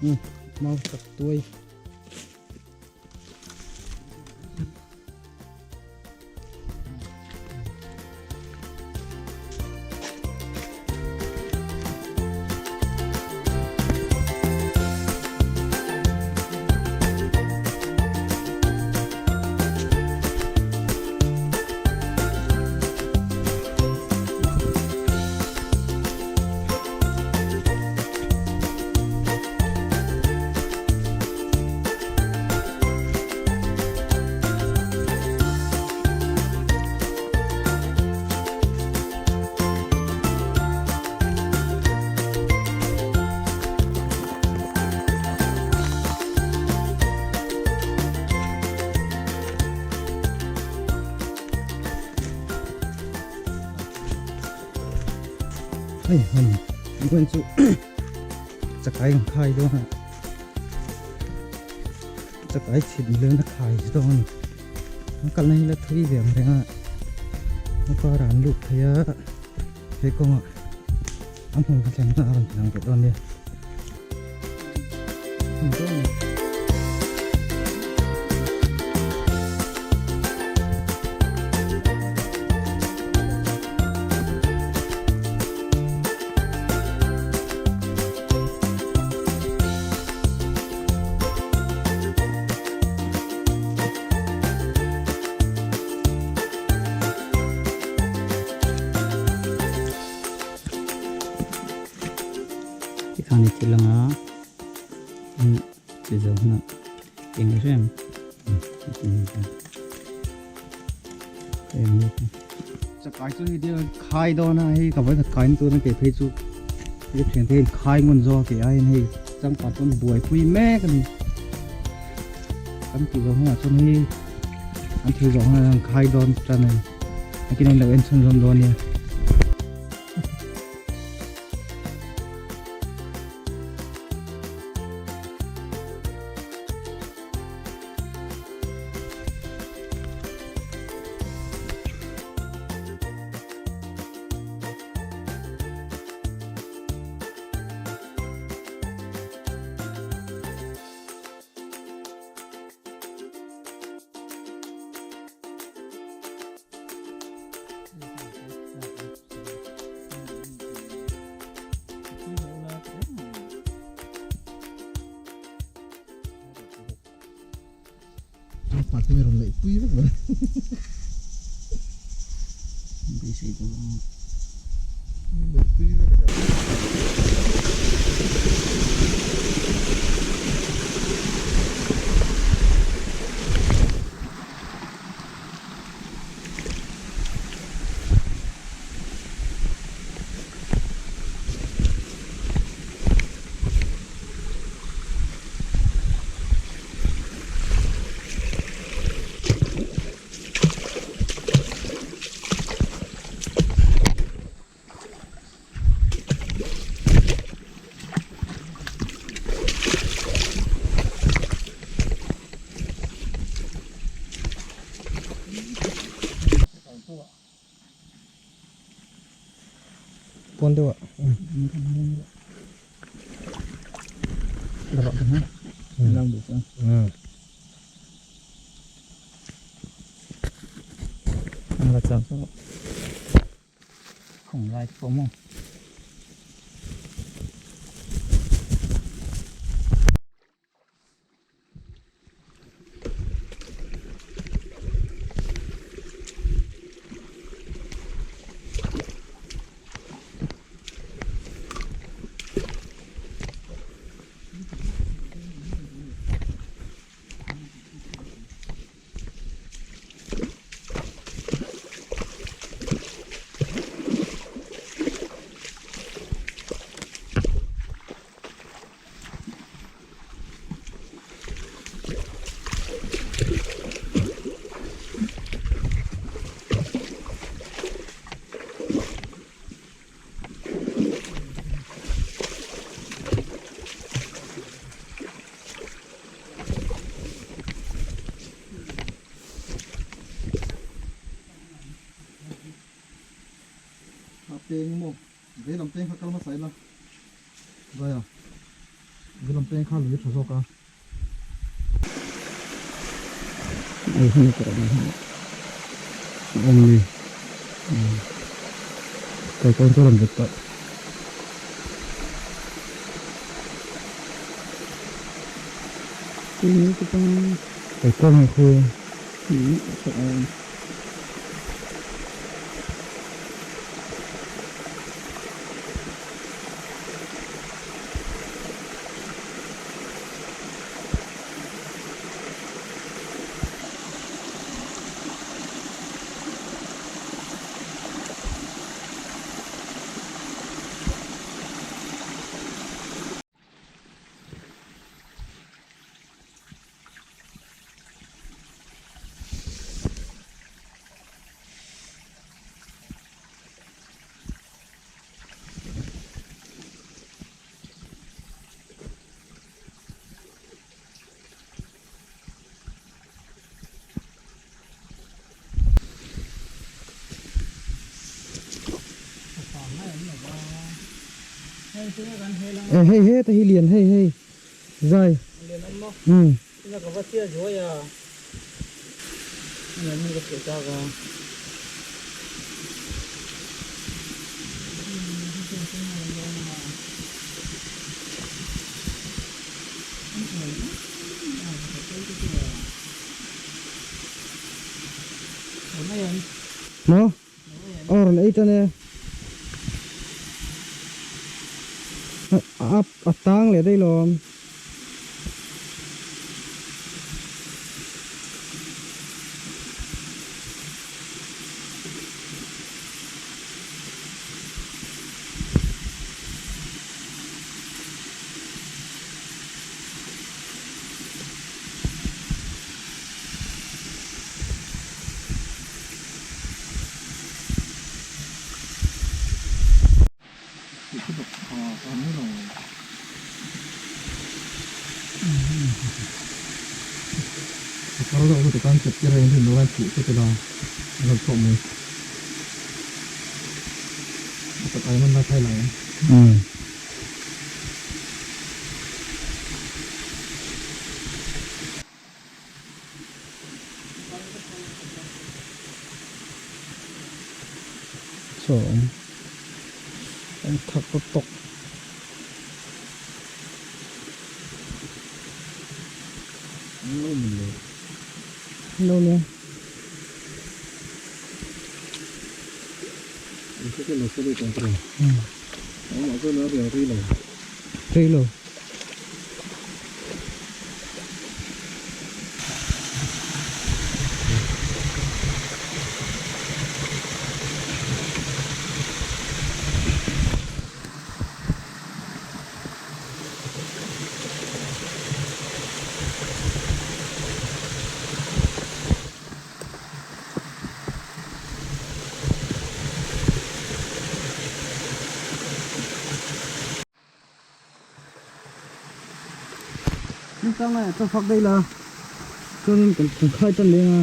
Umm mau tak tuai. Hei han gwen chu chakai ang khai dawn a chakai chhit ni lena khai chi dawn a ni an kalna hi la thui ve ang reng a a kar ah an lut thei a he kawngah a hmun ka thlen a rawn ti lang tawh dawn nia. Tikhan i thil anga chi zo hunah eng rem Chakai chu hei deuh khai dawn a hei ka vawikhat kai na tur a kei phei chu hei thian te hian khai ngun zawk tih aiin hei changpat pawn buaipui mek a ni kan tih zawh hunah chuan hei an thil zawh hunah hian khai dawn tan a ni engtin an lo en chhunzawm dawn nia. Pawn deuh ah A peng maw? Veilam peng kha kal hmasa ila. Vai a. Veilam peng kha lui tha zawk a. Ei hun a tawh mai hi. Awm ni. Kaikawn chu a rawn bet tawh. Kaikawn ang khu. Eh hei heta hi lian hei hei zai umm. Maw? Aw rawn ei tan e. A tang leh daih lawm. Chaw awm an thak ta tawk. Lo nia. Rei lo. Nangtang a chaw fak daih la chuanin kan kan khai tan leng a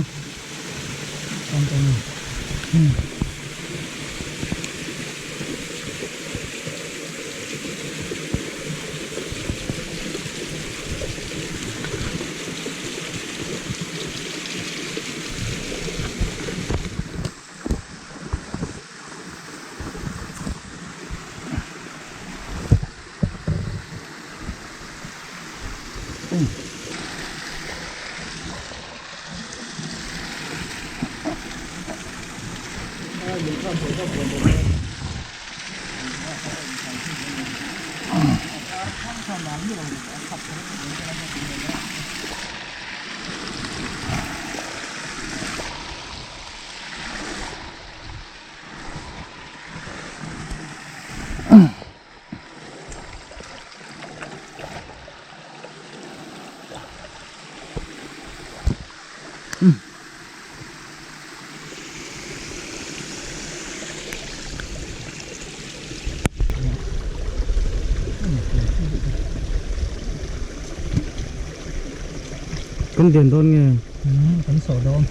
Kan lian dawn nge? Kan sawh dawn.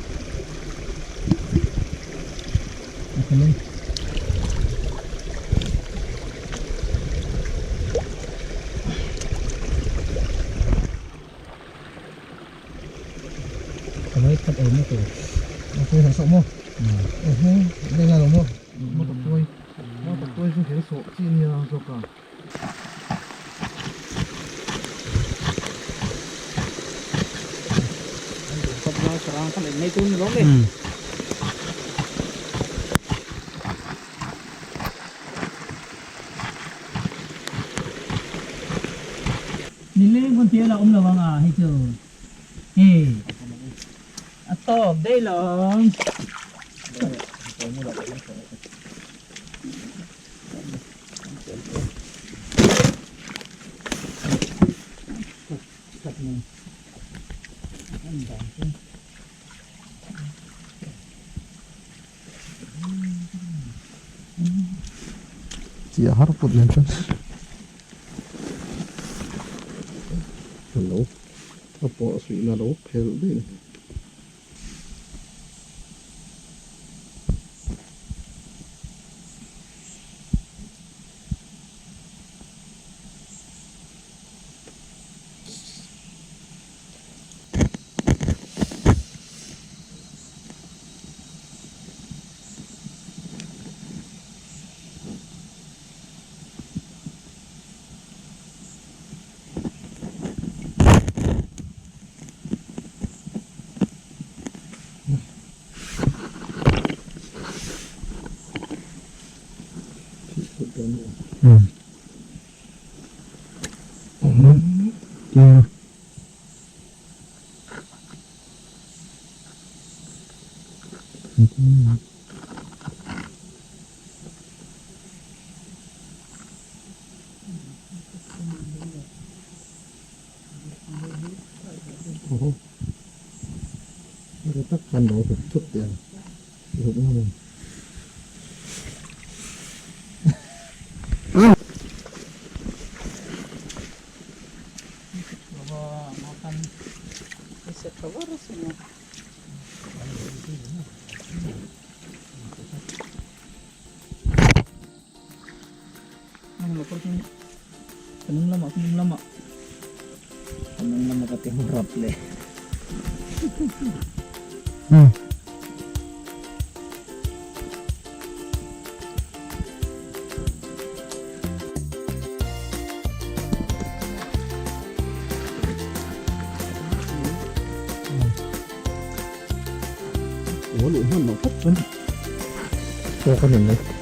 Nileng pawn thil a awm lo ang a hei chu hei a tawp daih lo ang. Chiah har put nen chuan alo a pawh suihna lo phelh daih a ni. Ua luh hman loh phawt chuan tawk a ni mai.